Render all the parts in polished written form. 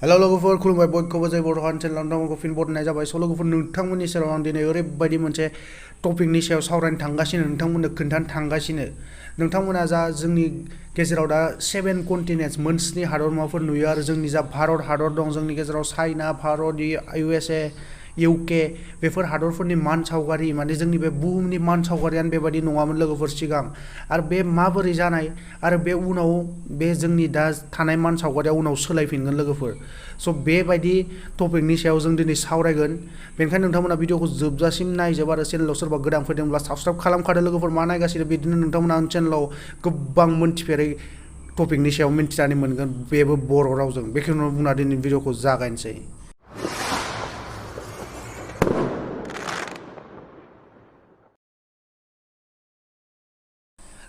Hello लोगोफोर खुलुमबाय बयखौबो जय बड' चेनेलाव नोंथांमोनखौ फिन बरायनाय जाबाय। स' लोगोफोर नोंथांमोननि सेराव आं दिनै ओरैबायदि मोनसे टपिकनि सायाव सावरायनो थांगासिनो, नोंथांमोननो खोन्थानो थांगासिनो। नोंथांमोना जा जोंनि गेजेराव दा 7 कन्टिनेन्ट्स मोनस्नि हादरमाफोर नुयो आरो जोंनि जा भारत हादर दं, जोंनि गेजेराव चाइना, भारत, USA, UK बेफोर हादरफोरनि मान सावगारि माने जोंनि बे बुहुमनि मान सावगारियानो बेबायदि नङामोन लोगोफोर सिगां। आरो बे माबोरै जानाय आरो बे उनाव बे जोंनि दा थानाय मान सावगारिया उनाव सोलायफिनगोन लोगोफोर। स' बेबायदि टपिकनि सायाव जों दिनै सावरायगोन। बेनिखायनो नोंथांमोना भिडिअखौ जोबजासिम नायजोब आरो चेनेलाव सोरबा गोदान फैदोंब्ला साबस्क्राइब खालामखादो लोगोफोर। मा नायगासिनो बिदिनो नोंथांमोना आंनि चेनेलाव गोबां मोनथिफेरै टपिकनि सायाव मिन्थिनानै मोनगोन, बेबो बर' रावजों। बेखौनो बुंना दिनै भिडिअखौ जागायनोसै।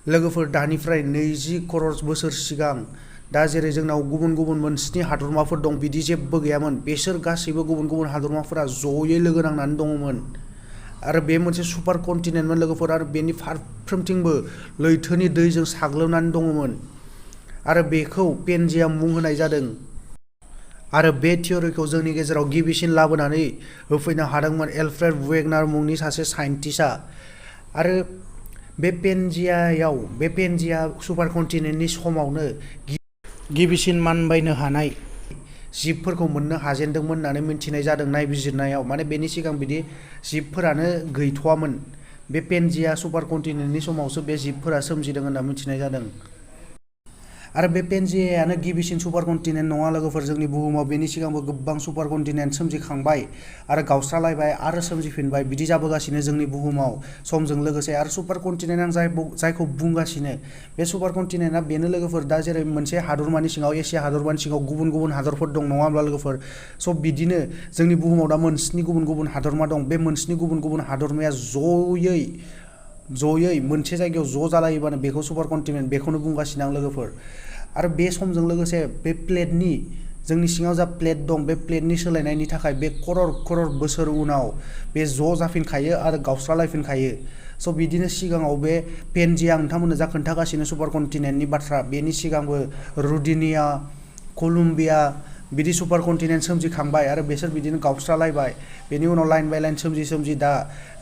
लोगोफोर दानिफ्राय 20 क'र'र बोसोर सिगां दा जेरै जोंनाव गुबुन गुबुन मोनस्नि हादरमाफोर दं बिदि जेबो गैयामोन। बेसोर गासैबो गुबुन गुबुन हादरमाफोरा जयै लोगो नांनानै दङमोन आरो बे मोनसे सुपार कन्टिनेन्टमोन लोगोफोर। आरो बेनि फारफ्रोमथिंबो लैथोनि दैजों साग्लोबनानै दङमोन आरो बेखौ पेनजिया मुं होनाय जादों। आरो बे थियरिखौ जोंनि गेजेराव गिबिसिन लाबोनानै होफैनो हादोंमोन एलफ्रेड वेगनार मुंनि सासे साइन्टिस्टआ। आरो बे पेनजिया सुपार कन्टिनेन्टनि समावनो गिबिसिन मानबायनो हानाय जिबफोरखौ मोननो हाजेनदोंमोन होननानै मिन्थिनाय जादों नायबिजिरनायाव। माने बेनि सिगां बिदि जिबफोरानो गैथ'वामोन। बे पेनजिया सुपार कन्टिनेन्टनि समावसो बे जिबफोरा सोमजिदों होनना मिन्थिनाय जादों। आरो बे पेनजियानो गिबिसिन सुपार कन्टिनेन्ट नङा लोगोफोर जोंनि बुहुमाव। बेनि सिगांबो गोबां सुपार कन्टिनेन्ट सोमजिखांबाय आरो गावस्रालायबाय आरो सोमजिफिनबाय, बिदि जाबोगासिनो जोंनि बुहुमाव समजों लोगोसे। आरो सुपार कन्टिनेन्ट आं जायखौ बुंगासिनो बे सुपार कन्टिनेन्टआ बेनो लोगोफोर, दा जेरै मोनसे हादरमानि सिङाव एसिया हादरमानि सिङाव गुबुन गुबुन हादरफोर दं नङा होमब्ला लोगोफोर। स' बिदिनो जोंनि बुहुमाव दा मोनस्नि गुबुन गुबुन हादरमा दं। बे मोनस्नि गुबुन गुबुन हादरमाया जयै मोनसे जायगायाव ज' जालायोबानो बेखौ सुपार कन्टिनेन्ट, बेखौनो बुंगासिनो आं लोगोफोर। आरो बे समजों लोगोसे बे प्लेटनि जोंनि सिङाव जा प्लेट दं, बे प्लेटनि सोलायनायनि थाखाय बे क'र'र बोसोर उनाव बे ज' जाफिनखायो आरो गावस्रालायफिनखायो। स' बिदिनो सिगाङाव बे पेनजिया नोंथांमोननो जा खोन्थागासिनो सुपार कन्टिनेन्टनि बाथ्रा, बेनि सिगांबो रुडिनिया, कलम्बिया बिदि सुपार कन्टिनेन्ट सोमजिखांबाय आरो बिसोर बिदिनो गावस्रालायबाय। बेनि उनाव लाइन बाय लाइन सोमजि दा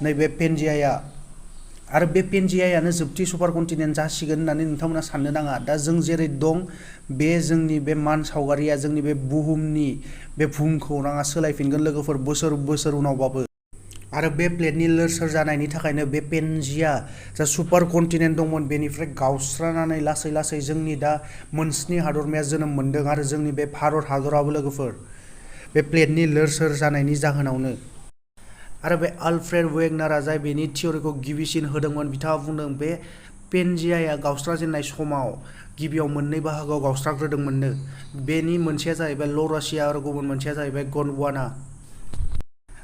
नैबे पेनजियाया। आरो बे पेनजियायानो जोबथि सुपार कन्टिनेन्ट जासिगोन होननानै नोंथांमोना साननो नाङा। दा जों जेरै दं बे जोंनि बे मान सावगारिया जोंनि बे बुहुमनि बे भुमखौराङा सोलायफिनगोन लोगोफोर बोसोर उनावबाबो। आरो बे प्लेटनि लोरसोर जानायनि थाखायनो बे पेनजिया जा सुपार कन्टिनेन्ट दंमोन बेनिफ्राय गावस्रानानै लासै लासै जोंनि दा मोनस्नि हादरमाया जोनोम मोनदों आरो जोंनि बे भारत हादराबो लोगोफोर बे प्लेटनि लोरसोर जानायनि जाहोनावनो। आरो बे एलफ्रेड वेगनारआ जाय बेनि थियरिखौ गिबिसिन होदोंमोन, बिथाङा बुंदों बे पेनजियाया गावस्राजेननाय समाव गिबियाव मोननै बाहागोआव गावस्राग्रोदोंमोननो। बेनि मोनसेया जाहैबाय ल'रसिया आरो गुबुन मोनसेया जाहैबाय गन्डवाना।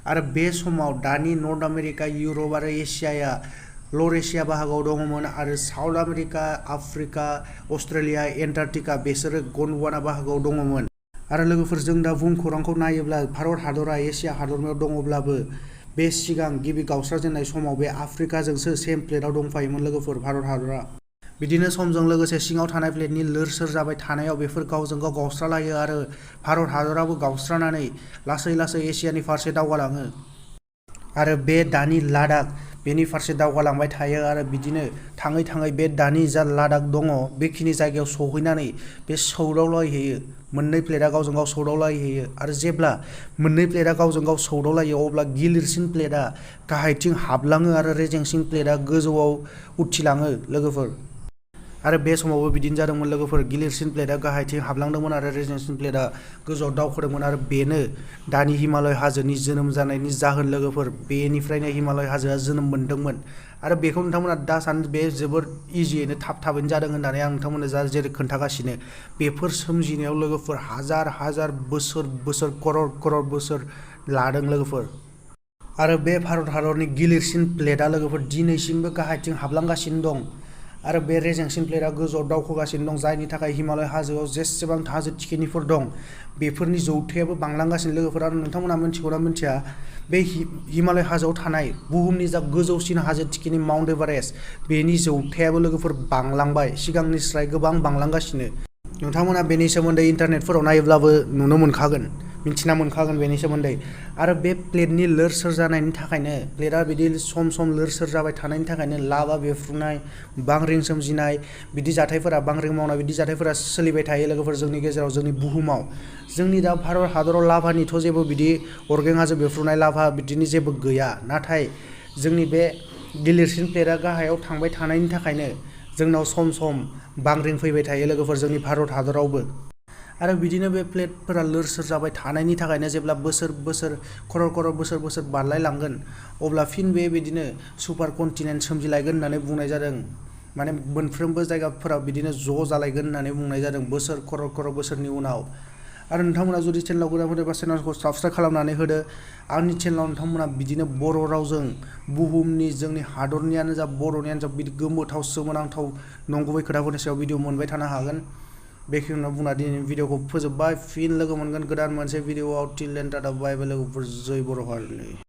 आरो बे समाव दानि नर्थ आमेरिका, इउरप आरो एसियाया ल'रेशिया बाहागोआव दङमोन आरो south America, Africa, Australia, Antarctica बेसोरो गन्डवाना बाहागोआव दङमोन। आरो लोगोफोर जों दा भुमखौरांखौ नायोब्ला भारत हादरा एसिया हादरमायाव दङब्लाबो बे सिगां गिबि गावस्राजेननाय समाव बे आफ्रिकाजोंसो सेम प्लेटआव दंफायोमोन लोगोफोर भारत हादरा। बिदिनो समजों लोगोसे सिङाव थानाय प्लेटनि लोरसोर जाबाय थानायाव बेफोर गावजों गाव गावस्रालायो आरो भारत हादराबो गावस्रानानै लासै लासै एसियानि फारसे दावगालाङो। आरो बे दानि लादाख बेनि फारसे दावगालांबाय थायो आरो बिदिनो थाङै थाङै बे दानि जा लादाख दङ बेखिनि जायगायाव सहैनानै बे सौदावलायहैयो। मोननै प्लेटआ गावजों गाव सौदावलायहैयो आरो जेब्ला मोननै प्लेटआ गावजों गाव सौदावलायो अब्ला गिलिरसिन प्लेटआ गाहायथिं हाबलाङो आरो रेजेंसिन प्लेटआ गोजौआव उथिलाङो लोगोफोर। आरो बे समावबो बिदिनो जादोंमोन लोगोफोर, गिलिरसिन प्लेटआ गाहायथिं हाबलांदोंमोन आरो रेजेंसिन प्लेटआ गोजौआव दावखोदोंमोन। आरो बेनो दानि हिमालय हाजोनि जोनोम जानायनि जाहोन लोगोफोर। बेनिफ्रायनो हिमालय हाजोआ जोनोम मोनदोंमोन आरो बेखौ नोंथांमोना दा सानो बे जोबोर इजियैनो थाबैनो जादों होननानै आं नोंथांमोननो जेरै खोन्थागासिनो। बेफोर सोमजिनायाव लोगोफोर हाजार बोसोर क'र'र बोसोर लादों लोगोफोर। आरो बे भारत हादरनि गिलिरसिन प्लेटआ लोगोफोर दिनैसिमबो गाहायथिं हाबलांगासिनो दं आरो बे रेजेंसिन प्लेटआ गोजौआव दावखोगासिनो दं, जायनि थाखाय हिमालय हाजोआव जेसेबां हाजो थिखिनिफोर दं बेफोरनि जौथायाबो बांलांगासिनो लोगोफोर। आरो नोंथांमोना मिन्थिगौना मिन्थिया बे हिमालय हाजोआव थानाय बुहुमनि जा गोजौसिन हाजो थिखिनि माउन्ट एभारेस्ट बेनि जौथायाबो लोगोफोर बांलांबाय, सिगांनिस्राय गोबां बांलांगासिनो। नोंथांमोना बेनि सोमोन्दै इन्टारनेटफोराव नायोब्लाबो नुनो मोनखागोन, मिन्थिना मोनखागोन बेनि सोमोन्दै। आरो बे प्लेटनि लोर सोर जानायनि थाखायनो, प्लेटआ बिदि सम सम लोर सोर जाबाय थानायनि थाखायनो लाभा बेफ्रुनाय, बांग्रिं सोमजिनाय, बिदि जाथायफोरा, बांग्रिं मावनाय बिदि जाथायफोरा सोलिबाय थायो लोगोफोर जोंनि गेजेराव, जोंनि बुहुमाव। जोंनि दा भारत हादराव लाभानिथ' जेबो बिदि अरगें हाजो बेफ्रुनाय लाभा बिदिनि जेबो गैया। नाथाय जोंनि बे गिलिरसिन प्लेटआ गाहायाव थांबाय थानायनि थाखायनो जोंनाव सम सम बांग्रिं फैबाय थायो लोगोफोर जोंनि भारत हादरावबो। आरो बिदिनो बे प्लेटफोरा लोर सोर जाबाय थानायनि थाखायनो जेब्ला बोसोर बोसोर खरर खरर बोसोर बोसोर बारलायलांगोन अब्ला फिन बिदिनो सुपार कन्टिनेन्ट सोमजिलायगोन होननानै बुंनाय जादों। माने मोनफ्रोमबो जायगाफोराव बिदिनो ज' जालायगोन होननानै बुंनाय जादों बोसोर खरर खरर बोसोरनि उनाव। आरो नोंथांमोना जुदि चेनेलाव गोदान फैदोंबा चेनेलखौ साबस्क्राइब खालामनानै होदो। आंनि चेनेलाव नोंथांमोना बिदिनो बर' रावजों बुहुमनि जोंनि हादरनियानो जा बर'नियानो जा बिदि गोमोथाव सोमोनांथाव नंगुबै खोथाफोरनि सायाव भिडिअ मोनबाय थानो हागोन। बेखिनियाव बुंना दिनैनि भिडिअखौ फोजोबबाय। फिन लोगो मोनगोन गोदान मोनसे भिडिअआव। टिल देन टाटा बाय बाय लोगोफोर। जय बर' हारिनि।